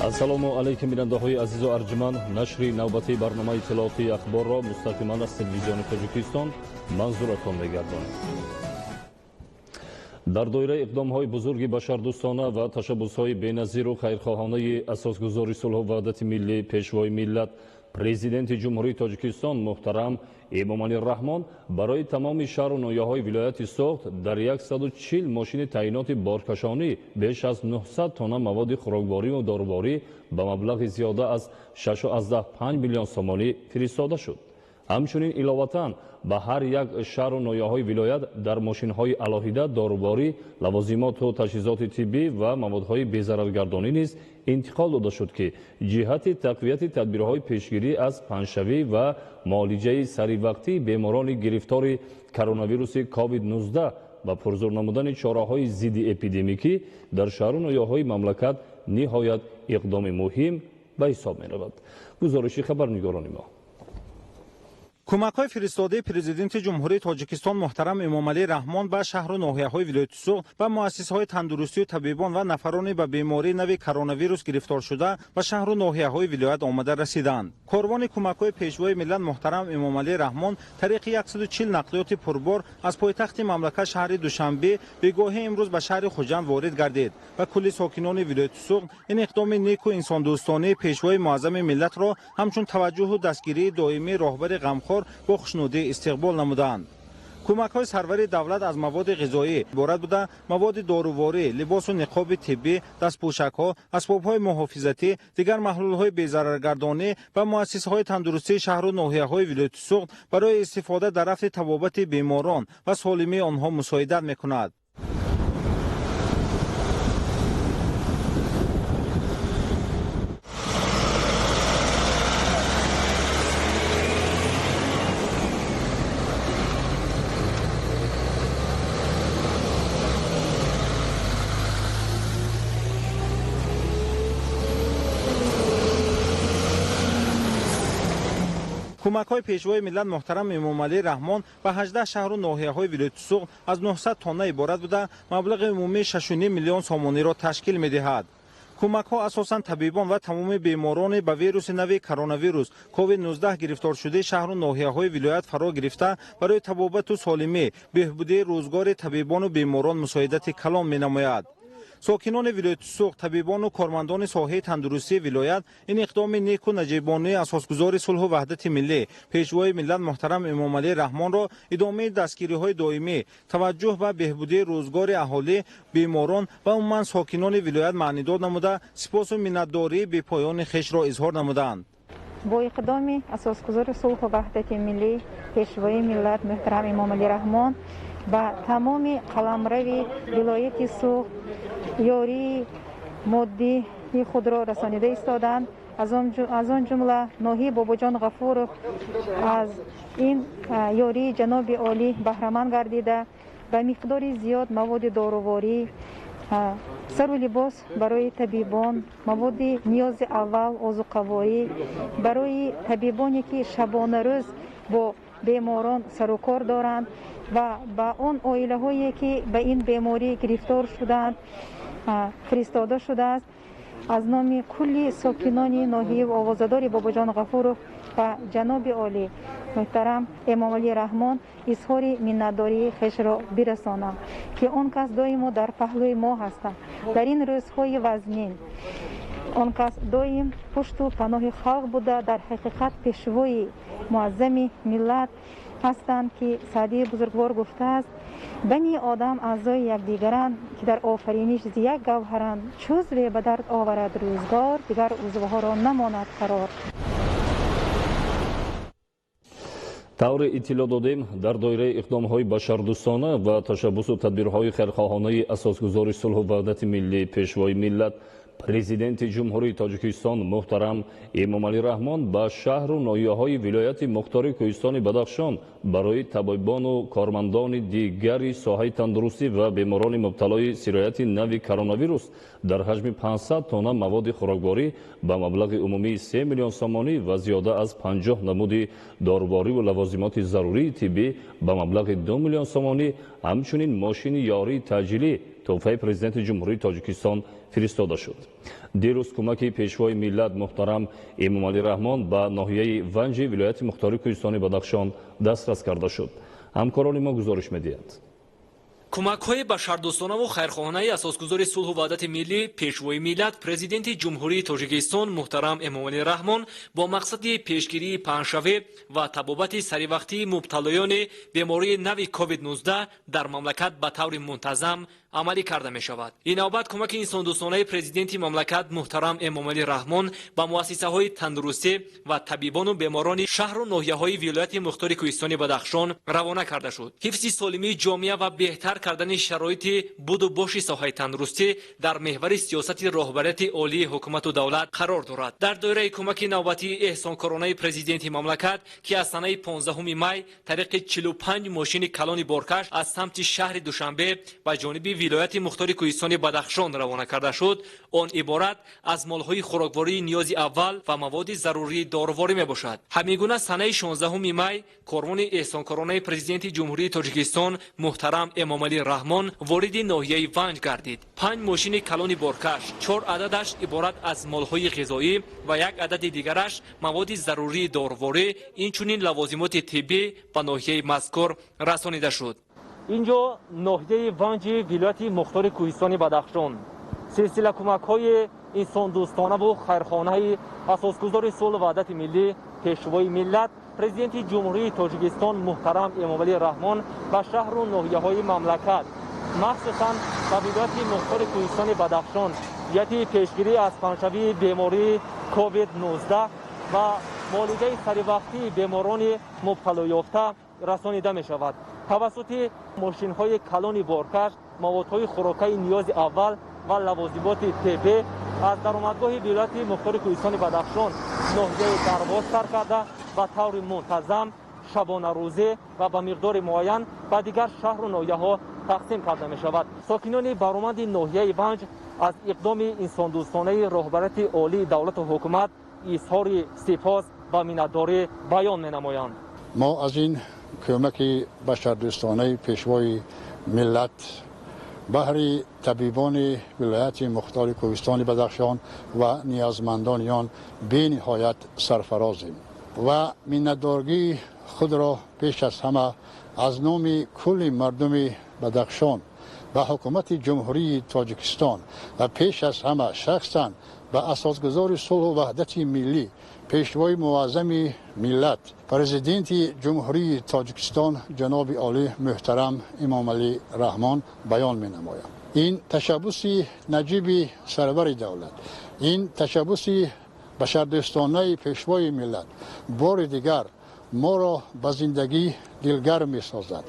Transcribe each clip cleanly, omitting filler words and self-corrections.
Ассалому алайкум бинандаҳои азизу арҷманд. Нашри навбатии барномаи иттилоотии ахборро мустақиман аз телевизиони Тоҷикистон манзуратон мегардонем. Дар доираи иқдомҳои бузурги башардӯстона ва ташаббусҳои беназиру хайрхоҳонаи асосгузори сулҳу ваҳдати миллӣ, пешвои миллат, президенти Ҷумҳурии Тоҷикистон муҳтарам Эмомалӣ Раҳмон барои тамоми шаҳру ноҳияҳои вилояти Суғд дар 140 мошини таъиноти боркашонӣ беш аз 900 тонна маводи хӯрокворию доруворӣ ба маблағи зиёда аз 6,5 миллион сомонӣ фиристода шуд. Ҳамчунин иловатан ба ҳар як шаҳру ноҳияҳои вилоят дар мошинҳои алоҳида доруворӣ, лавозимоту таҷҳизоти тиббӣ ва маводҳои безараргардонӣ низ интиқол дода шуд, ки ҷиҳати тақвияти тадбирҳои пешгирӣ аз паҳншавӣ ва муолиҷаи саривақтии беморони гирифтори коронавируси COVID-19 ва пурзур намудани чораҳои зидди эпидемикӣ дар шаҳру ноҳияҳои мамлакат ниҳоят иқдоми муҳим ба ҳисоб меравад. Гузориши хабарнигорони мо. Кӯмакҳои фиристодаи президенти Ҷумҳурии Тоҷикистон муҳтарам Эмомалӣ Раҳмон ба шаҳру ноҳияҳои вилояти Суғд ва муассисаҳои тандурустию табибон ва нафароне ба бемории нави коронавирус гирифторшуда ба шаҳру ноҳияҳои вилоят омада расиданд. Корвони кӯмакҳои пешвои миллат муҳтарам Эмомалӣ Раҳмон тариқи 140 нақлиёти пурбор аз пойтахти мамлакат шаҳри Душанбе бегоҳи имрӯз ба шаҳри Хуҷанд ворид гардид ва кулли сокинони вилояти Суғд ин иқдоми неку инсондӯстонии пешвои муаззами миллатро ҳамчун таваҷҷӯҳу дастгирии доимии роҳбари ғамхор бо хушнудӣ истиқбол намуданд. Кӯмакҳои сарвари давлат аз маводи ғизоӣ иборат буда, маводи доруворӣ, либосу ниқоби тиббӣ, дастпӯшакҳо, асбобҳои муҳофизатӣ, дигар маҳлулҳои безараргардонӣ ва муассисаҳои тандурустии шаҳру ноҳияҳои вилояти Суғд барои истифода дар рафти табобати беморон ва солимии онҳо мусоидат мекунад. Кӯмакҳои пешвои миллат муҳтарам Эмомалӣ Раҳмон ба 18 шаҳру ноҳияҳои вилояти Суғд аз 900 тонна иборат буда, маблағи умумии 6,5 миллион сомониро ташкил медиҳад. Кӯмакҳо асосан табибон ва тамоми бемороне ба вируси нави коронавирус COVID-19 гирифторшудаи шаҳру ноҳияҳои вилоят фаро гирифта барои табобату солимӣ, беҳбудии рӯзгори табибону беморон мусоидати калон менамояд. Сокинони вилояти Суғд, табибону кормандони соҳаи тандурустии вилоят ин иқдоми неку наҷибонаи асосгузори сулҳу ваҳдати миллӣ, пешвои миллат муҳтарам Эмомалӣ Раҳмонро идомаи дастгириҳои доимӣ, таваҷҷӯҳ ба беҳбудии рӯзгори аҳолӣ, беморон ва умуман сокинони вилоят маънидод намуда, сипосу миннатдории бепоёни хешро изҳор намуданд. Бо иқдоми асосгузори сулҳу ваҳдати миллӣ, пешвои миллат муҳтарам Эмомалӣ Раҳмон ба тамоми қаламрави вилояти Суғд ёрии моддии худро расонида истоданд. Аз он ҷумла ноҳияи Бобоҷон Ғафуров аз ин ёрии ҷаноби олӣ баҳраманд гардида, ба миқдори зиёд маводи доруворӣ, сару либос барои табибон, маводи ниёзи аввал, озуқаворӣ барои табибоне ки шабонарӯз бо беморон сарукор доранд ва ба он оилаҳое ки ба ин беморӣ гирифтор шуданд фиристода шудааст. Аз номи кулли сокинони ноҳияи овозадори Бобоҷон Ғафуров ва ҷаноби олӣ муҳтарам Эмомалӣ Раҳмон изҳори миннатдории хешро бирасонам, ки он кас доимо дар паҳлӯи мо ҳастанд. Дар ин рӯзҳои вазнин он кас доим пушту паноҳи халқ буда, дар ҳақиқат пешвои муаззами миллат ҳастанд, ки Саъдии бузургвор гуфтааст: бани одам аъзои якдигаранд, ки дар офариниш зи як гавҳаранд, чузве ба дард оварад рӯзгор, дигар узвҳоро намонад қарор. Тавре иттилоъ додем, дар доираи иқдомҳои башардӯстона ва ташаббусу тадбирҳои хайрхоҳонаи асосгузори сулҳу ваҳдати миллӣ, пешвои миллат, президенти Ҷумҳурии Тоҷикистон муҳтарам Эмомалӣ Раҳмон ба шаҳру ноҳияҳои вилояти мухтори Кӯҳистони Бадахшон барои табибону кормандони дигари соҳаи тандурустӣ ва беморони мубталои сирояти нави коронавирус дар ҳаҷми 500 тонна маводи хӯрокворӣ ба маблағи умумии 3 миллион сомонӣ ва зиёда аз 50 намуди дорувориву лавозимоти зарурии тиббӣ ба маблағи 2 миллион сомонӣ, ҳамчунин мошини ёрии таъҷилӣ тӯҳфаи Президенти Ҷумҳурии Тоҷикистон фиристода шуд. Дирӯз кӯмаки Пешвои миллат муҳтарам Эмомалӣ Раҳмон ба ноҳияи Ванҷи вилояти мухтори Кӯҳистони Бадахшон дастрас карда шуд. Ҳамкорони мо гузориш медиҳанд. Кӯмакҳои башардӯстонаву хайрхоҳонаи асосгузори сулҳу ваҳдати миллӣ, Пешвои миллат, Президенти Ҷумҳурии Тоҷикистон муҳтарам Эмомалӣ Раҳмон бо мақсади пешгирии паҳншавӣ ва табобати саривақтии мубталоёни бемории нави COVID-19 дар мамлакат ба таври мунтазам амалӣ карда мешавад. Ин навбат кӯмаки инсондӯстонаи Президенти мамлакат муҳтарам Эмомалӣ Раҳмон ба муассисаҳои тандурустӣ ва табибону беморони шаҳру ноҳияҳои вилояти мухтори Кӯҳистони Бадахшон равона карда шуд. Ҳифзи солимии ҷомеа ва беҳтар кардани шароити буду боши соҳаи тандурустӣ дар меҳвари сиёсати роҳбарияти олии ҳукумату давлат қарор дорад. Дар доираи кӯмаки навбатии эҳсонкоронаи Президенти мамлакат, ки аз санаи 15 май тариқи 45 мошини калони боркаш аз самти шаҳри Душанбе ба ҷониби вилояти мухтори Кӯҳистони Бадахшон равона карда шуд, он иборат аз молҳои хӯроквории ниёзи аввал ва маводи зарурии доруворӣ мебошад. Ҳамин гуна санаи 16 май корвони эҳсонкоронаи Президенти Ҷумҳурии Тоҷикистон муҳтарам Эмомалӣ Раҳмон вориди ноҳияи Ванҷ гардид. 5 мошини калони боркаш, 4 ададаш иборат аз молҳои ғизоӣ ва як адади дигараш маводи зарурии доруворӣ, инчунин лавозимоти тиббӣ ба ноҳияи мазкур расонида шуд. Инҷо ноҳияи Ванҷи вилояти мухтори Кӯҳистони Бадахшон. Силсила кӯмакҳои инсондӯстонаву хайрхонаи асосгузори сулҳу ваҳдати миллӣ, Пешвои миллат, Президенти Ҷумҳурии Тоҷикистон муҳтарам Эмомалӣ Раҳмон ба шаҳру ноҳияҳои мамлакат, махсусан ба вилояти мухтори Кӯҳистони Бадахшон ҷиҳати пешгирӣ аз паҳншавии бемории COVID-19 ва муолиҷаи саривақтии беморони мубталоёфта расонида мешавад. Тавассути мошинҳои калони боркаш маводҳои хӯрокаи ниёзи аввал ва лавозимоти тиббӣ аз даромадгоҳи вилояти мухтори Кӯҳистони Бадахшон ноҳияи Дарвоз сар карда ба таври мунтазам шабонарӯзӣ ва ба миқдори муайян ба дигар шаҳру ноҳияҳо тақсим карда мешавад. Сокинони баромади ноҳияи Ванҷ аз иқдоми инсондӯстонаи роҳбарияти олии давлату ҳукумат изҳори сипос ва миннатдорӣ баён менамоянд. Мо аз ин кӯмаки башардӯстонаи Пешвои миллат баҳри табибони вилояти мухтори Кӯҳистони Бадахшон ва ниёзмандони он бениҳоят сарфарозем ва миннатдоргии худро пеш аз ҳама аз номи кулли мардуми Бадахшон ба ҳукумати Ҷумҳурии Тоҷикистон ва пеш аз ҳама шахсан ба асосгузори сулҳу ваҳдати миллӣ, Пешвои муаззами миллат, Президенти Ҷумҳурии Тоҷикистон ҷаноби олӣ муҳтарам Эмомалӣ Раҳмон баён менамоям. Ин ташаббуси наҷиби сарвари давлат, ин ташаббуси башардӯстонаи Пешвои миллат бори дигар моро ба зиндагӣ дилгарм месозад,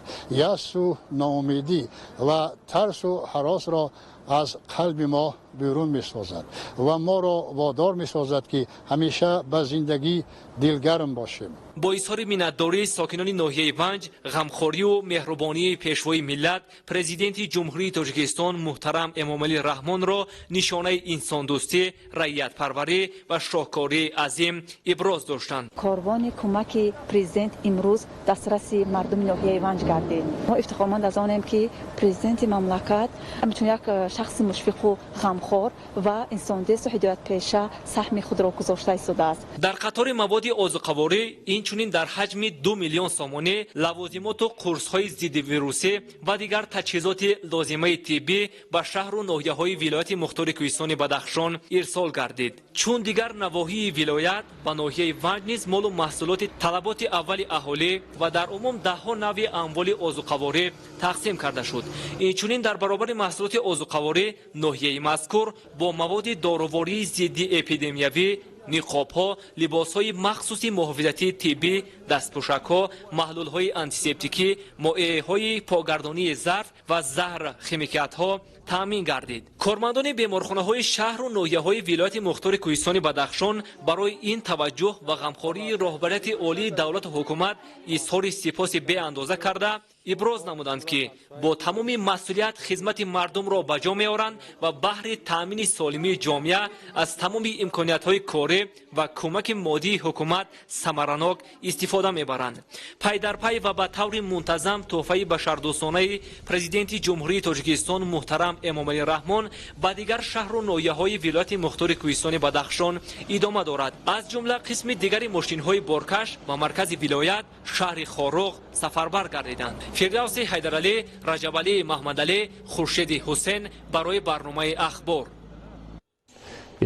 ясу ноумедӣ ва тарсу ҳаросро аз қалби мо берун месозад ва моро водор месозад, ки ҳамеша ба зиндагӣ дилгарм бошем. Бо изҳори миннатдории сокинони ноҳияи Ванҷ ғамхорию меҳрубонии Пешвои миллат, Президенти Ҷумҳурии Тоҷикистон муҳтарам Эмомалӣ Раҳмонро нишонаи инсондӯстӣ, раиятпарварӣ ва шоҳкории азим иброз доштанд. Корвони кӯмаки президент имрӯз дастраси мардуми ноҳияи Ванҷ гардид. Мо ифтихорманд аз онем, ки президенти мамлакат ҳамчун як шахси мушфиқу ғамхор ва инсондӯсту ҳидоятпеша саҳми худро гузошта истодааст. Дар қатори маводи озуқаворӣ инчунин дар ҳаҷми 2 миллион сомонӣ лавозимоту қурсҳои зиддивирусӣ ва дигар таҷҳизоти лозимаи тиббӣ ба шаҳру ноҳияҳои вилояти мухтори Кӯҳистони Бадахшон ирсол гардид. Чун дигар навоҳии вилоят, ба ноҳияи Ванҷ низ молу маҳсулоти талаботи аввали аҳолӣ ва дар умум даҳҳо навъи амволи озуқаворӣ тақсим карда шуд. Инчунин дар баробари маҳсулоти озуқаворӣ ноҳияи мазкур бо маводи дорувории зидди эпидемиявӣ, ниқобҳо, либосҳои махсуси муҳофизатии тиббӣ, дастпӯшакҳо, маҳлулҳои антисептикӣ, моеъҳои покгардонии зарф ва заҳр химикатҳо таъмин гардид. Кормандони беморхонаҳои шаҳру ноҳияҳои вилояти мухтори Кӯҳистони Бадахшон барои ин таваҷҷӯҳ ва ғамхории роҳбарияти олии давлату ҳукумат изҳори сипоси беандоза карда, Иброз намуданд, ки бо тамоми масъулият хизмати мардумро ба ҷо меоранд ва баҳри таъмини солимии ҷомеа аз тамоми имкониятҳои корӣ ва кӯмаки моддии ҳукумат самаранок истифода мебаранд. Пай дар пай ва ба таври мунтазам тӯҳфаи башардӯстонаи Президенти Ҷумҳурии Тоҷикистон муҳтарам Эмомалӣ Раҳмон ба дигар шаҳру ноҳияҳои вилояти мухтори Кӯҳистони Бадахшон идома дорад. Аз ҷумла қисми дигари мошинҳои боркаш ба маркази вилоят, шаҳри Хоруғ, сафарбар гардиданд. Фирдавси Ҳайдаралӣ, Раҷабалӣ Маҳмадалӣ, Хуршеди Ҳусен барои барномаи «Ахбор».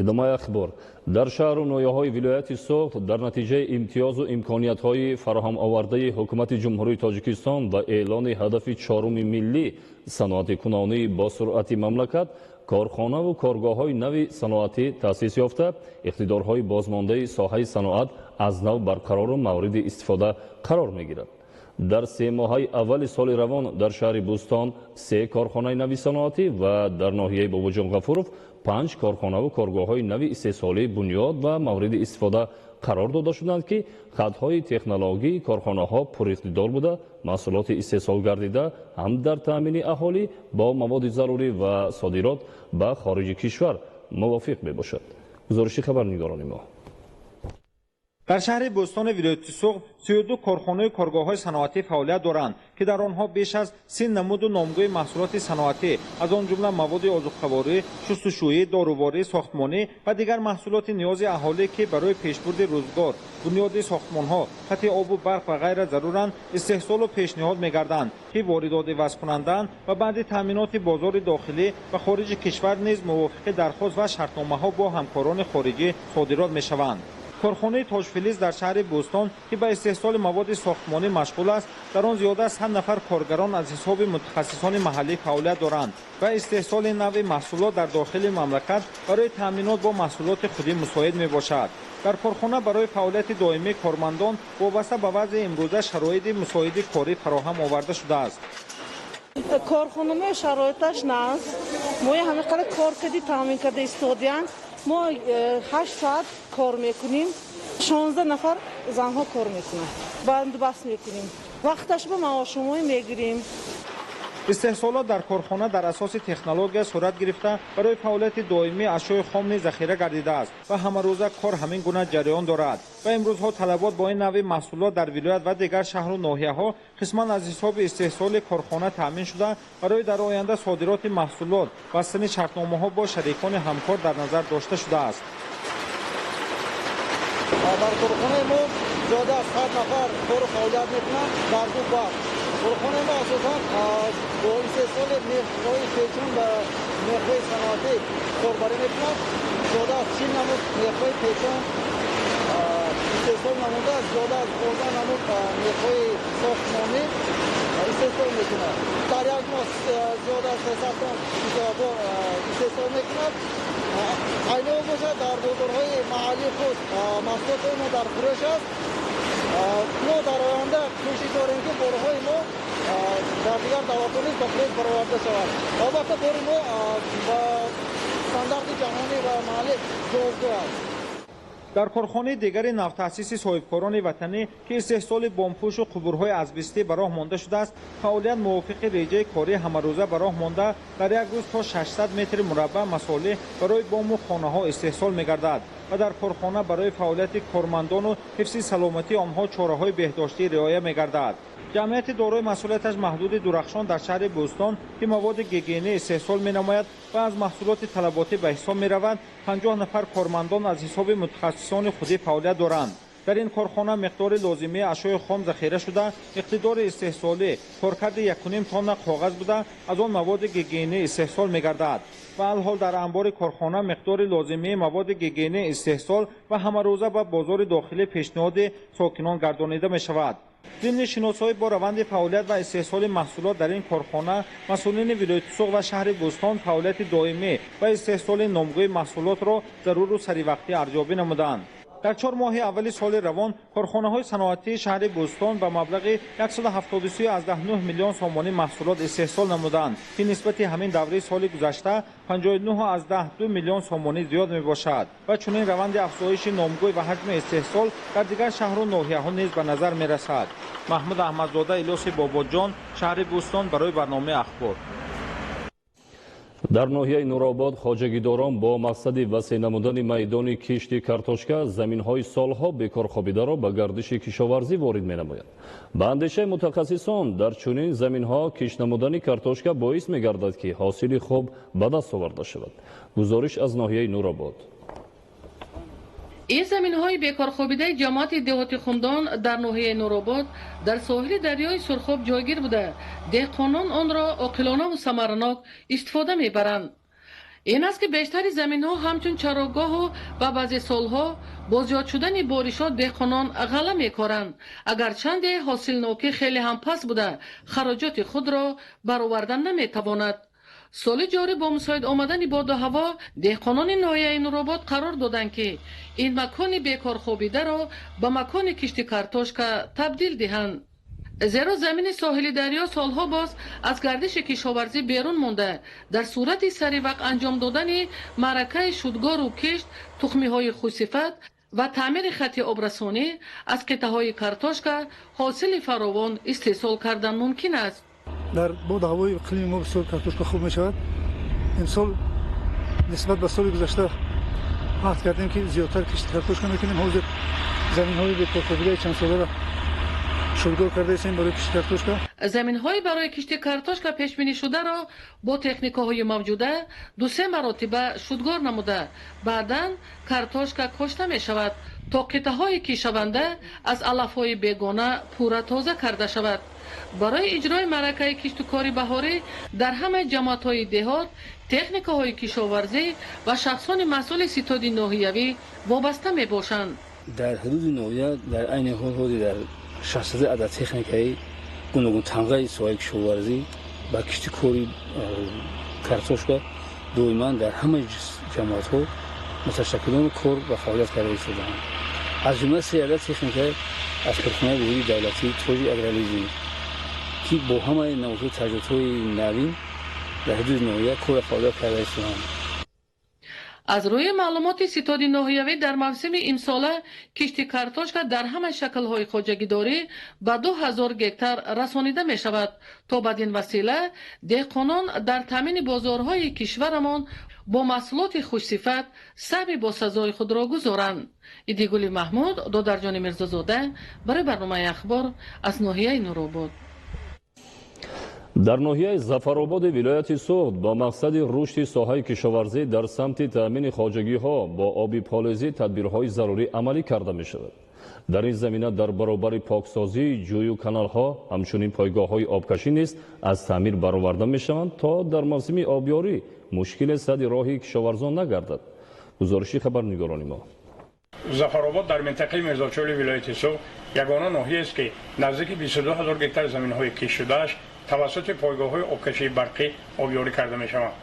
Идомаи ахбор. Дар шаҳру ноҳияҳои вилояти Суғд дар натиҷаи имтиёзу имкониятҳои фароҳамовардаи Ҳукумати Ҷумҳурии Тоҷикистон ва эълони ҳадафи чоруми миллӣ, саноатикунонии босуръати мамлакат, корхонаву коргоҳҳои нави саноатӣ таъсис ёфта, иқтидорҳои бозмондаи соҳаи саноат аз нав барқарору мавриди истифода қарор мегирад. Дар 3 моҳаи аввали соли равон дар шаҳри Бӯстон се корхонаи нави саноатӣ ва дар ноҳияи Бобоҷон Ғафуров панҷ корхонаву коргоҳҳои нави истеҳсолӣ бунёд ва мавриди истифода қарор дода шуданд, ки хатҳои технологии корхонаҳо пуриқтидор буда, маҳсулоти истеҳсол гардида ҳам дар таъмини аҳолӣ бо маводи зарурӣ ва содирот ба хориҷи кишвар мувофиқ мебошад. Гузориши хабарнигорони мо. Дар шаҳри Бӯстони вилояти Суғд 32 корхонаю коргоҳҳои саноатӣ фаъолият доранд, ки дар онҳо беш аз 30 намуду номгӯи маҳсулоти саноатӣ, аз он ҷумла маводи озуқаворӣ, шустушӯӣ, доруворӣ, сохтмонӣ ва дигар маҳсулоти ниёзи аҳолӣ, ки барои пешбурди рӯзгор, бунёди сохтмонҳо, хати обу барқ ва ғайра заруранд, истеҳсолу пешниҳод мегарданд, ки воридот ивазкунандаанд ва баъди таъминоти бозори дохилӣ ба хориҷи кишвар низ мувофиқи дархост ва шартномаҳо бо ҳамкорони хориҷӣ содирот мешаванд. Корхонаи «Тоҷфилиз» дар шаҳри Бӯстон, ки ба истеҳсоли маводи сохтмонӣ машғул аст, дар он зиёда аз 100 нафар коргарон аз ҳисоби мутахассисони маҳаллӣ фаъолият доранд ва истеҳсоли нави маҳсулот дар дохили мамлакат барои таъминот бо маҳсулоти худӣ мусоид мебошад. Дар корхона барои фаъолияти доимии кормандон вобаста ба вазъи имрӯза шароити мусоиди корӣ фароҳам оварда шудааст. Корхонамо шароиташ наст. Мо ҳама қадар кор кардӣ, таъмин карда истодиянд. Мо 8 соат кор мекунем, 16 нафар занҳо кор мекунанд, бандубаст мекунем, вақташ ба маошумои мегирем. Истеҳсолот дар корхона дар асоси технология сурат гирифта, барои фаъолияти доимӣ ашёи хом низ захира гардидааст ва ҳамарӯза кор ҳамин гуна ҷараён дорад. Ва имрӯзҳо талабот бо ин навъи маҳсулот дар вилоят ва дигар шаҳру ноҳияҳо қисман аз ҳисоби истеҳсоли корхона таъмин шуда, барои дар оянда содироти маҳсулот бастани шартномаҳо бо шарикони ҳамкор дар назар дошта шудааст. Дар корхонаи мо зиёда аз 100 нафар кору фаъолият мекунанд дар ду бахш. Корхонаи мо асосан бо истеҳсоли мехҳои печон ва мехҳои саноатӣ корбарӣ мекунад. Зиёда аз 40 намуд мехҳои печон истеҳсол намуда, зиёда аз 15 намуд мехҳои сохтмонӣ истеҳсол мекунад. Дар як моҳ зиёда аз 300 тон бор истеҳсол мекунад. Айни ҳол бошад, дар бозорҳои маҳаллии худ маҳсулотҳои мо дар фурӯш аст. Мо дар оянда кӯшиш дорем, ки борҳои мо дар дигар давлатҳо низ ба фурӯш бароварда шавад. Албатта, бори мо ба стандарти ҷаҳонӣ ва маҳаллӣ ҷавобгӯ аст. Дар корхонаи дигари навтаъсиси соҳибкорони ватанӣ, ки истеҳсоли бомпӯшу қубурҳои азбестӣ ба роҳ монда шудааст, фаъолият мувофиқи реҷаи корӣ ҳамарӯза ба роҳ монда, дар як рӯз то 600 метри мураббаъ масолеҳ барои бому хонаҳо истеҳсол мегардад ва дар корхона барои фаъолияти кормандону ҳифзи саломатии онҳо чораҳои беҳдоштӣ риоя мегардад. Ҷамъияти дорои масъулияташ маҳдуди «Дурахшон» дар шаҳри Бӯстон, ки маводи гигиенӣ истеҳсол менамояд ва аз маҳсулоти талаботӣ ба ҳисоб меравад, 50 нафар кормандон аз ҳисоби мутахассисони худӣ фаъолият доранд. Дар ин корхона миқдори лозимии ашёи хом захира шуда, иқтидори истеҳсолӣ коркарди 1,5 тонна коғаз буда, аз он маводи гигиенӣ истеҳсол мегардад ва алҳол дар анбори корхона миқдори лозимии маводи гигиенӣ истеҳсол ва ҳамарӯза ба бозори дохилӣ пешниҳоди сокинон гардонида мешавад. Зимни шиносоӣ бо раванди фаъолият ва истеҳсоли маҳсулот дар ин корхона, масъулини вилояти Суғд ва шаҳри Бӯстон фаъолияти доимӣ ва истеҳсоли номгӯи маҳсулотро заруру саривақтӣ арзёбӣ намуданд. Дар 4 моҳи аввали соли равон корхонаҳои саноатии шаҳри Бӯстон ба маблағи 173,9 миллион сомонӣ маҳсулот истеҳсол намуданд, ки нисбати ҳамин давраи соли гузашта 59,2 миллион сомонӣ зиёд мебошад. Ва чунин раванди афзоиши номгӯй ва ҳаҷми истеҳсол дар дигар шаҳру ноҳияҳо низ ба назар мерасад. Маҳмуд Аҳмадзода, Илёси Бобоҷон, шаҳри Бӯстон барои барномаи Ахбор. Дар ноҳияи Нуробод хоҷагидорон бо мақсади васеъ намудани майдони кишти картошка заминҳои солҳо бекор хобидаро ба гардиши кишоварзӣ ворид менамоянд. Ба андешаи мутахассисон, дар чунин заминҳо кишт намудани картошка боис мегардад, ки ҳосили хуб ба даст оварда шавад. Гузориш аз ноҳияи Нуробод. Ин заминҳои бекорхобидаи ҷамоати деҳоти Хундон дар ноҳияи Нуробод дар соҳили дарёи Сурхоб ҷойгир буда, деҳқонон онро оқилонаву самаранок истифода мебаранд. Ин аст, ки бештари заминҳо ҳамчун чарогоҳу ба баъзе солҳо бо зиёд шудани боришот деҳқонон ғалла мекоранд. Агарчанде ҳосилнокӣ хеле ҳам паст буда, хароҷоти худро баровардан наметавонад. Соли ҷорӣ бо мусоид омадани боду ҳаво деҳқонони ноҳияи Нуробод қарор доданд, ки ин макони бекорхобидаро ба макони кишти картошка табдил диҳанд. Зеро замини соҳили дарё солҳо боз аз гардиши кишоварзӣ берун монда, дар сурати саривақт анҷом додани маъракаи шудгору кишт, тухмиҳои хушсифат ва таъмири хати обрасонӣ аз қитъаҳои картошка ҳосили фаровон истеҳсол кардан мумкин аст. Дар боду ҳавои иқлими мо бисёр картошка хуб мешавад. Имсол нисбат ба соли гузашта аҳд кардем, ки зиёдтар кишти картошка мекунем. Ҳозир заминҳои бекорхобидаи чандсоларо шудгор кардаистем барои кишти картошка. Заминҳои барои кишти картошка пешбинишударо бо техникаҳои мавҷуда 2-3 маротиба шудгор намуда, баъдан картошка кошта мешавад, то қитъаҳои кишаванда аз алафҳои бегона пурра тоза карда шавад. Барои иҷрои маъракаи киштукори баҳорӣ дар ҳамаи ҷамоатҳои деҳот техникаҳои кишоварзӣ ва шахсони масъули ситоди ноҳиявӣ вобаста мебошанд. Дар ҳудуди ноҳия дар айни ҳол ҳозир дар 60 адад техникаи гуногунтамғаи соҳаи кишоварзӣ ба кишти кори картошка доиман дар ҳамаи ҷамоатҳо муташаккилон кор ва фаъолият карда истодаанд. Аз ҷумла 3 адад техника аз корхонаи воҳиди давлатии Тоҷи Агролизинг, ки бо ҳамаи намудҳои таҷҳизотҳои навин дар ҳудуди ноҳия кор ва фаъолият карда истодаанд. Аз рӯи маълумоти ситоди ноҳиявӣ, дар мавсими имсола кишти картошка дар ҳама шаклҳои хоҷагидорӣ ба 2000 гектар расонида мешавад, то бадин васила деҳқонон дар таъмини бозорҳои кишварамон бо маҳсулоти хушсифат саҳми босазои худро гузоранд. Идигули Маҳмуд, Додарҷони Мирзозода барои барномаи Ахбор аз ноҳияи Нуробод. Дар ноҳияи Зафарободи вилояти Суғд бо мақсади рушди соҳаи кишоварзӣ дар самти таъмини хоҷагиҳо бо оби полезӣ тадбирҳои зарурӣ амалӣ карда мешавад. Дар ин замина дар баробари поксозии ҷӯю каналҳо ҳамчунин пойгоҳҳои обкашӣ низ аз таъмир бароварда мешаванд, то дар мавсими обёрӣ мушкиле садди роҳи кишоварзон нагардад. Гузориши хабарнигорони мо. Зафаробод дар минтақаи Мирзочоли вилояти Суғд ягона ноҳияест, ки наздики 22 ҳазор гектар заминҳои кишт шудааш тавассути пойгоҳҳои обкашии барқӣ обёрӣ карда мешаванд.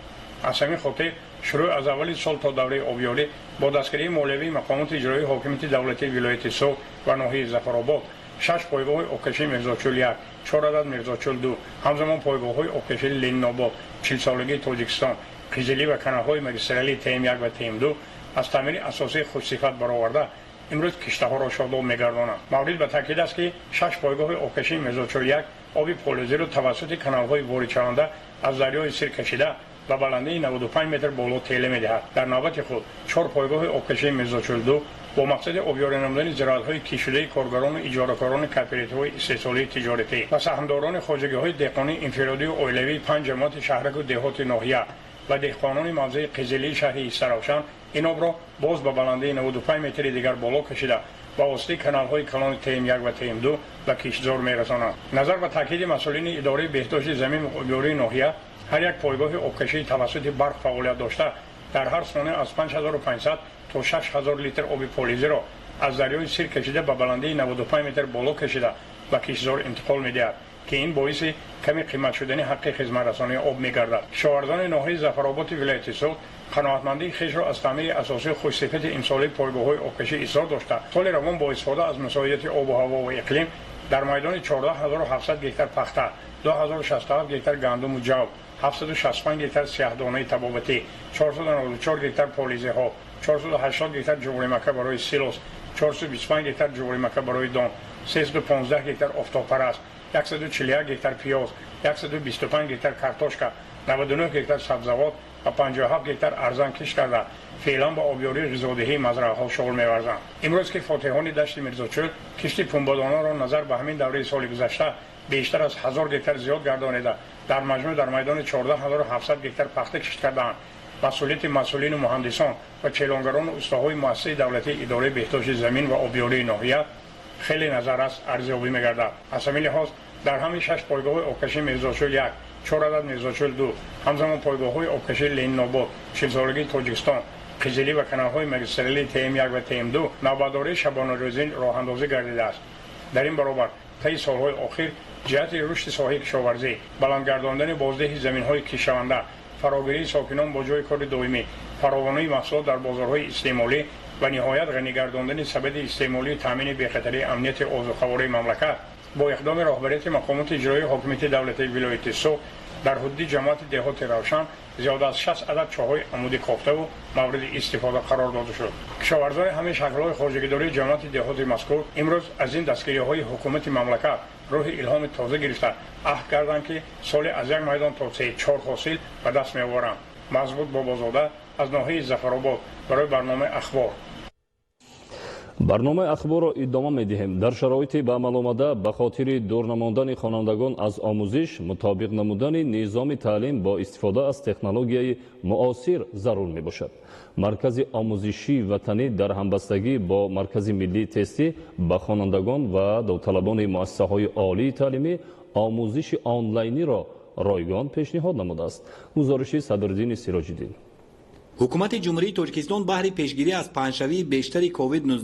Аз ҳамин хотир шурӯъ аз аввали сол то давраи обёрӣ бо дастгирии молиявии мақомоти иҷроии ҳокимияти давлатии вилояти Суғд ва ноҳияи Зафаробод 6 пойгоҳҳои обкашии Мирзочӯл 1, 4 адад Мирзочӯл 2, ҳамзамон пойгоҳҳои обкашии Ленинобод, 40-солагии Тоҷикистон, Қизилӣ ва каналҳои магистралии ТМ1 ва ТМ2 аз таъмири асосии хушсифат бароварда, имрӯз киштаҳоро шодоб мегардонанд. Маврид ба таъкид аст, ки 6 пойгоҳи обкашии Мирзочӯл 1 оби полезиро тавассути каналҳои воридшаванда аз дарёи Сир кашида ба баландии 95 метр боло теле медиҳад. Дар навбати худ 4 пойгоҳи обкашии Мирзочӯл 2 бо мақсади обёрӣ намудани зироатҳои кишшудаи коргарону иҷоракорони кооперативҳои истеҳсолии тиҷоратӣ ва саҳмдорони хоҷагиҳои деҳқонии инфиродию оилавии 5 ҷамоати шаҳраку деҳоти ноҳия ва деҳқонони мавзеи Қизилии шаҳри Истаравшан ин обро боз ба баландии 95 метри дигар боло кашида, ба воситаи каналҳои калони ТМ1 ва ТМ2 ба киштзор мерасонанд. Назар ба таъкиди масъулини идораи беҳдошти замин ва обёрии ноҳия, ҳар як пойгоҳи обкашии тавассути барқ фаъолият дошта дар ҳар сония аз 5500 то 6000 литр оби полизиро аз дарёи Сир кашида, ба баландии 95 метр боло кашида, ба киштзор интиқол медиҳад. ки ин боиси ками қимат шудани ҳаққи хизматрасонии об мегардад. Кишоварзони ноҳияи Зафарободи вилояти Суғд қаноатмандии хешро аз таъмири асосии хушсифати имсолии пойгоҳҳои обкашӣ изҳор дошта, соли равон бо истифода аз мусоидати обу ҳаво ва иқлим дар майдони 14 700 гектар пахта, 2067 гектар гандуму ҷав, 765 гектар сияҳдонаи табобатӣ, 494 гектар полизеҳо, 480 гектар ҷуворимакка барои силос, 425 гектар ҷуворимакка барои дон, 315 гектар офтобпараст, 141 гектар пиёз, 125 гектар картошка, 99 гектар сабзавот ва 57 гектар арзан кишт карда, феълан ба обёрии ғизодиҳии мазраъаҳо шуғл меварзанд. Имрӯз ки фотиҳони дашти Мирзочӯл кишти пунбадонаро назар ба ҳамин давраи соли гузашта бештар аз 1000 гектар зиёд гардонида, дар маҷмӯъ дар майдони 14 700 гектар пахта кишт кардаанд, масъулияти масъулину муҳандисон ва челонгарону устаҳои муассисаи давлатии идораи беҳдошти замин ва обёрии ноҳия хеле назаррас арзёбӣ мегардад. Аз ҳамин лиҳоз дар ҳамин шаш пойгоҳҳои обкашии Мирзочӯл як, чор адад Мирзочӯл ду, ҳамзамон пойгоҳҳои обкашии Ленинобод, 40-солагии Тоҷикистон, Қизилӣ ва каналҳои магистралии ТМ1 ва ТМ2 навбатдории шабонарӯзӣ роҳандозӣ гардидааст. Дар ин баробар таи солҳои охир ҷиҳати рушди соҳаи кишоварзӣ, баланд гардондани боздиҳи заминҳои кишаванда, фарогирии сокинон бо ҷои кори доимӣ, фаровонии маҳсулот дар бозорҳои истеъмолӣ ва ниҳоят ғанӣ гардондани сабади истеъмолию таъмини бехатарии амнияти озуқавории мамлакат, бо иқдоми роҳбарияти мақомоти иҷроии ҳокимияти давлатии вилояти Суғд дар ҳудуди ҷамоати деҳоти Равшан зиёда аз 60 адад чоҳҳои амудӣ кофтаву мавриди истифода қарор дода шуд. Кишоварзони ҳамаи шаклҳои хоҷагидории ҷамоати деҳоти мазкур имрӯз аз ин дастгириҳои ҳукумати мамлакат рӯҳи илҳоми тоза гирифта, аҳд карданд, ки соли аз як майдон то се чор ҳосил ба даст меоваранд. Мазбут Бобозода аз ноҳияи Зафаробод барои барномаи Ахбор. Барномаи Ахборро идома медиҳем. Дар шароити ба амал омада, ба хотири дур намондани хонандагон аз омӯзиш, мутобиқ намудани низоми таълим бо истифода аз технологияи муосир зарур мебошад. Маркази омӯзишии ватанӣ дар ҳамбастагӣ бо Маркази миллии тестӣ ба хонандагон ва довталабони муассисаҳои олии таълимӣ омӯзиши онлайниро ройгон пешниҳод намудааст. Гузориши Садриддини Сироҷиддин. Ҳукумати Ҷумҳурии Тоҷикистон баҳри пешгирӣ аз паҳншавии бештари COVID-19,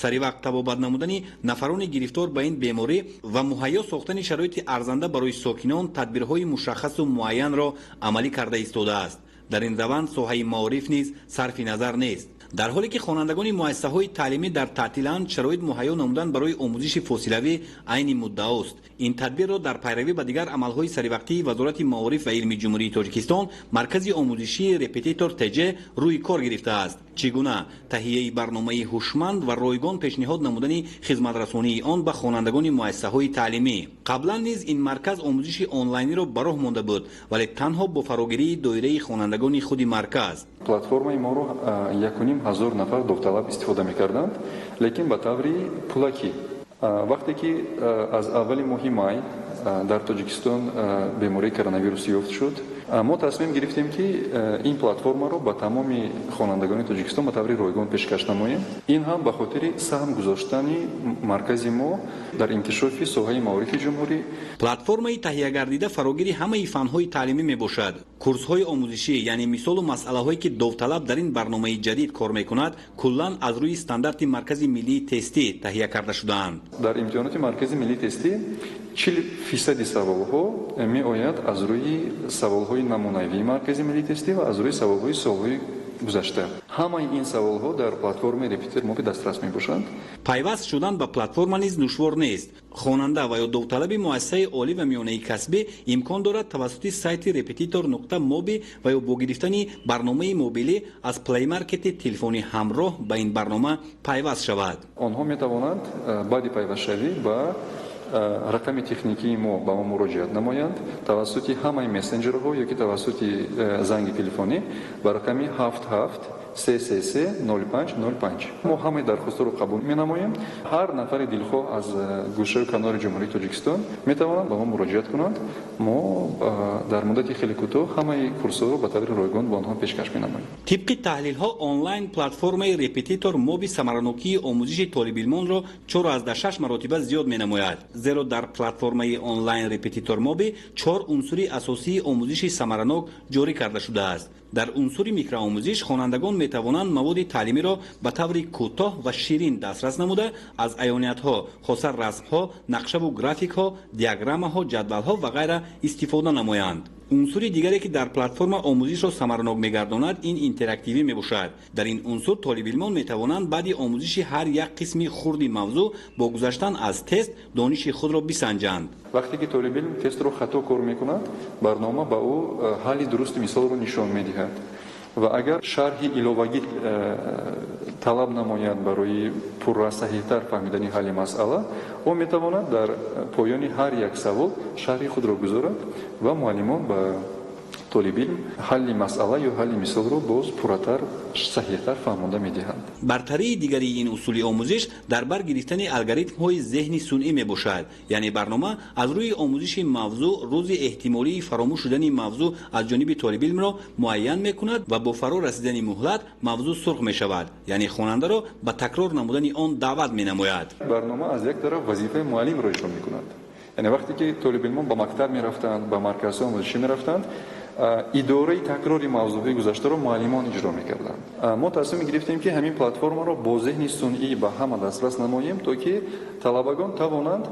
саривақт табобат намудани нафарони гирифтор ба ин беморӣ ва муҳайё сохтани шароити арзанда барои сокинон тадбирҳои мушаххасу муайянро амалӣ карда истодааст. Дар ин раванд соҳаи маориф низ сарфи назар нест. Дар ҳоле ки хонандагони муассисаҳои таълимӣ дар таътиланд, шароит муҳайё намудан барои омӯзиши фосилавӣ айни муддаост. Ин тадбирро дар пайравӣ ба дигар амалҳои саривақтии Вазорати маориф ва илми Ҷумҳурии Тоҷикистон маркази омӯзишии Репетитор ТЖ рӯи кор гирифтааст. Чӣ гуна? Таҳияи барномаи ҳушманд ва ройгон пешниҳод намудани хизматрасонии он ба хонандагони муассисаҳои таълимӣ. Қаблан низ ин марказ омӯзиши онлайниро ба роҳ монда буд, вале танҳо бо фарогирии доираи хонандагони худи марказ. Платформаи моро 1500 нафар довталаб истифода мекарданд, лекин ба таври пулакӣ. Вақте ки аз аввали моҳи май дар Тоҷикистон бемории коронавирус ёфт шуд, мо тасмим гирифтем, ки ин платформаро ба тамоми хонандагони Тоҷикистон ба таври ройгон пешкаш намоем. Ин ҳам ба хотири саҳм гузоштани маркази мо дар инкишофи соҳаи маорифи ҷумҳурӣ. Платформаи таҳиягардида фарогири ҳамаи фанҳои таълимӣ мебошад. Курсҳои омӯзишӣ, яъне мисолу масъалаҳое, ки довталаб дар ин барномаи ҷадид кор мекунад, куллан аз рӯи стандарти Маркази миллии тестӣ таҳия карда шудаанд. Дар имтиҳоноти Маркази миллии тестӣ 40 фисади саволҳо меояд аз рӯи саволҳои намунавии Маркази миллии тестӣ ва аз рӯи саволҳои солҳои гузашта. Ҳамаи ин саволҳо дар платформаи Репетитор Моби дастрас мебошанд. Пайваст шудан ба платформа низ душвор нест. Хонанда ва ё довталаби муассисаи олӣ ва миёнаи касбӣ имкон дорад тавассути сайти репетитор.моби ва ё бо гирифтани барномаи мобилӣ аз плеймаркети телефони ҳамроҳ ба ин барнома пайваст шавад. Онҳо метавонанд баъди пайвастшавӣ ба рақами техникии мо ба мо муроҷиат намоянд тавассути ҳамаи мессенҷерҳо ё ки тавассути занги телефонӣ ба рақами 773330505. Мо ҳамаи дархостҳоро қабул менамоем. Ҳар нафари дилхоҳ аз гӯшаю канори Ҷумҳурии Тоҷикистон метавонанд ба мо муроҷиат кунанд. Мо дар муддати хеле кӯтоҳ ҳамаи курсҳоро ба таври ройгон ба онҳо пешкаш менамоем. Тибқи таҳлилҳо, онлайн платформаи Репетитор Моби самаранокии омӯзиши толибилмонро 4,6 маротиба зиёд менамояд, зеро дар платформаи онлайн Репетитор Моби чор унсури асосии омӯзиши самаранок ҷорӣ карда шудааст. Дар унсури микроомӯзиш хонандагон метавонанд маводи таълимиро ба таври кӯтоҳ ва ширин дастрас намуда, аз аёниятҳо, хоса расмҳо, нақшаву графикҳо, диаграммаҳо, ҷадвалҳо ва ғайра истифода намоянд. Унсури дигаре, ки дар платформа омӯзишро самаранок мегардонад, ин интерактивӣ мебошад. Дар ин унсур толибилмон метавонанд баъди омӯзиши ҳар як қисми хурди мавзӯъ бо гузаштан аз тест дониши худро бисанҷанд. Вақте ки толибилм тестро хато кор мекунад, барнома ба ӯ ҳалли дурусти мисолро нишон медиҳад ва агар шарҳи иловагӣ талаб намояд барои пурра саҳиҳтар фаҳмидани ҳалли масъала, ӯ метавонад дар поёни ҳар як савол шарҳи худро гузорад ва муаллимон ба толибилм ҳалли масъала ё ҳалли мисолро боз пурратар, саҳиҳтар фаҳмонда медиҳанд. Бартарии дигари ин усули омӯзиш дар бар гирифтани алгоритмҳои зеҳни сунъӣ мебошад. Яъне барнома аз рӯи омӯзиши мавзӯъ рӯзи эҳтимолии фаромӯш шудани мавзӯъ аз ҷониби толибилмро муайян мекунад ва бо фаро расидани муҳлат мавзӯъ сурх мешавад, яъне хонандаро ба такрор намудани он даъват менамояд. Барнома аз як тараф вазифаи муаллимро иҷро мекунад. Яъне вақте ки толибилмон ба мактаб мерафтанд, ба марказҳои омӯзишӣ мерафтанд, идораи такрори мавзӯъҳои гузаштаро муаллимон иҷро мекарданд. Мо тасмим гирифтем, ки ҳамин платформаро бо зеҳни сунъӣ ба ҳама дастрас намоем, то ки талабагон тавонанд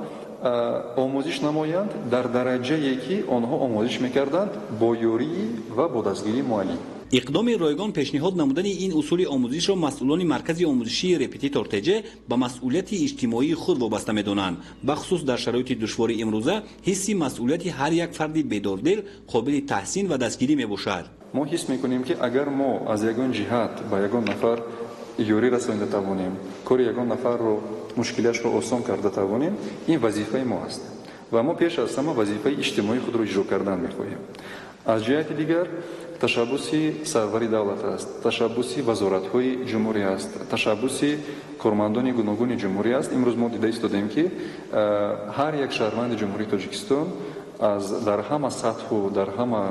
омӯзиш намоянд дар дараҷае, ки онҳо омӯзиш мекарданд бо ёрӣ ва бо дастгирии муаллим. Иқдоми ройгон пешниҳод намудани ин усули омӯзишро масъулони маркази омӯзишии Репетитор ТЖ ба масъулияти иҷтимоии худ вобаста медонанд. Бахусус дар шароити душвори имрӯза ҳисси масъулияти ҳар як фарди бедордил қобили таҳсин ва дастгирӣ мебошад. Мо ҳис мекунем, ки агар мо аз ягон ҷиҳат ба ягон нафар ёрӣ расонида тавонем, кори ягон нафарро, мушкилиашро осон карда тавонем, ин вазифаи мо аст ва мо пеш аз ҳама вазифаи иҷтимоии худро иҷро кардан мехоҳем. Аз ҷиҳати дигар, ташаббуси сарвари давлат аст, ташаббуси вазоратҳои ҷумҳурӣ аст, ташаббуси кормандони гуногуни ҷумҳурӣ аст. Имрӯз мо дида истодаем, ки ҳар як шаҳрванди Ҷумҳурии Тоҷикистон аз дар ҳама сатҳу дар ҳама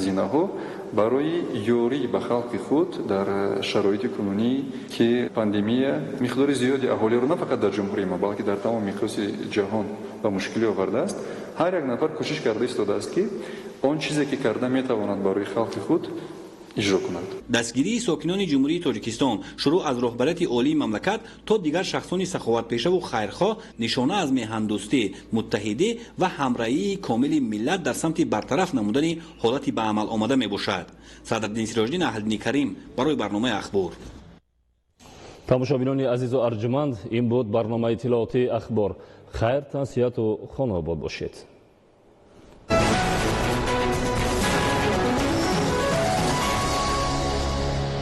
зинаҳо барои ёрӣ ба халқи худ дар шароити кунунӣ, ки пандемия миқдори зиёди аҳолиро на фақат дар ҷумҳурии мо, балки дар тамоми миқёси ҷаҳон ба мушкилӣ овардааст, ҳар як нафар кӯшиш карда истодааст, ки он чизе, ки карда метавонад, барои халқи худ иҷро кунад. Дастгирии сокинони Ҷумҳурии Тоҷикистон, шурӯъ аз роҳбарияти олии мамлакат то дигар шахсони саховатпешаву хайрхоҳ, нишона аз меҳандӯстӣ, муттаҳидӣ ва ҳамраҳии комили миллат дар самти бартараф намудани ҳолати ба амал омада мебошад. Садриддин Сироҷиддин, Аҳлиддини Карим барои барномаи Ахбор. Тамошобинони азизу арҷуманд, ин буд барномаи иттилоотии Ахбор. Хайр, тансиҳату хонаобод бошед.